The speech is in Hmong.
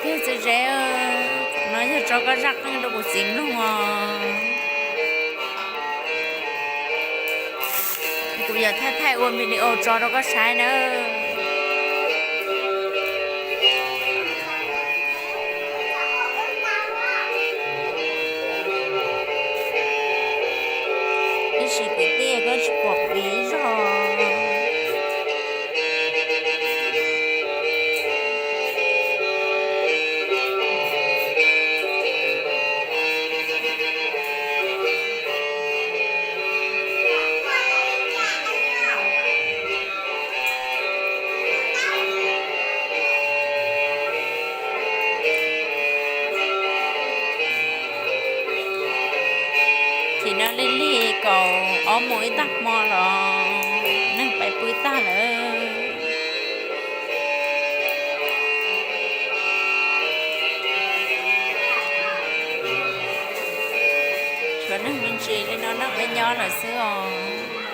Tiag txiv zeb, no yog tso koj zaj qeej rau kuv txiv mloog os. Kuv yuav thaij thaij ua video tso rau koj saib nawb. Tab sis kwv tij, koj tsis pom kuv ib zaug. Tim no lig lig kaum ob moos ib tag hmo los neeg pais pw tag lawm. Tshuav neeg me ntsis li no noj peb nyob lawm xwb os.